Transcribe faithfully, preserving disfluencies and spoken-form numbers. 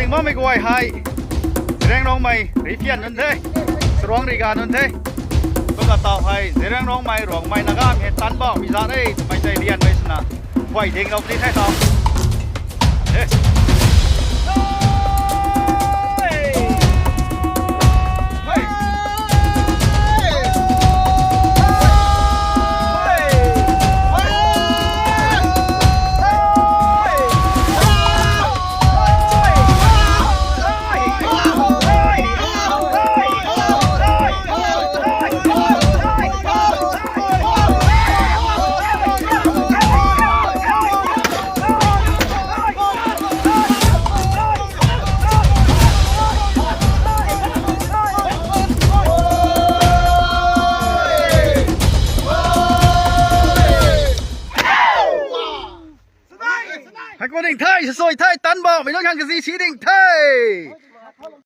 Tingmamei guay hei, Zeliangrongmei rui pian nunc the, Saruang rui ga nunc the. Kumna taw hei Zeliangrongmei, Ruangmei, Nagamei hei tanbauhmei zat e twmei tei lianmei swna guay ding nau puni the taw. Hei khou ding the, sasui the, tanbauhmei nunc khang kazi si ding the.